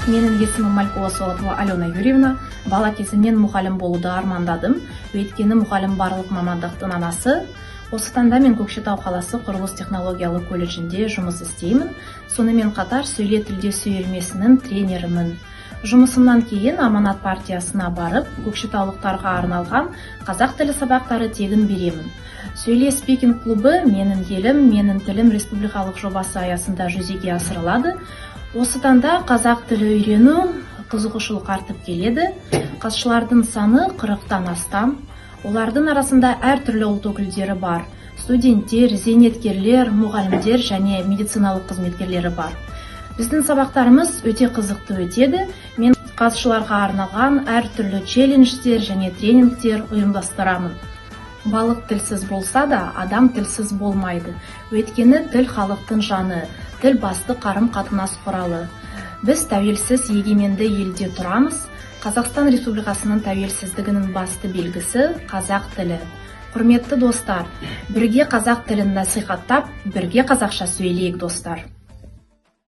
Менің есімім Малькова Солотова Алена Юрьевна. Бала кезімнен мұғалім болуды армандадым. Өйткені мұғалім барлық мамандықтың анасы. Осы таңда мен Көкшетау қаласы құрылыс технологиялы колледжінде жұмыс істеймін. Сонымен қатар «Сөйле тілде сүй» үйірмесінің тренерімін. Жұмысымнан кейін Аманат партиясына барып, көкшетаулықтарға арналған қазақ тілі сабақтары тегін беремін. «Сөйле» спикинг клубы «Менің елім, менің тілім» республикалық жобасы аясында жүзеге асырылады. Осы таңда қазақ тілі үйрену қызығушылық артып келеді. Қатысушылардың саны 40-тан астам. Олардың арасында әртүрлі ұлт өкілдері бар: студенттер, зейнеткерлер, мұғалімдер және медициналық қызметкерлері бар. Біздің сабақтарымыз өте қызықты өтеді. Мен қатысушыларға арналған әртүрлі челлендждер және тренингтер ұйымдастырамын. Балық тілсіз болса да, адам тілсіз болмайды. Өйткені тіл — халықтың жаны, тіл — басты қарым қатынас құралы. Біз тәуелсіз, егеменді елде тұрамыз. Қазақстан Республикасының тәуелсіздігінің басты белгісі — қазақ тілі. Құрметті достар, бірге қазақ тілін насихаттап, бірге қазақша сөйлейік, достар!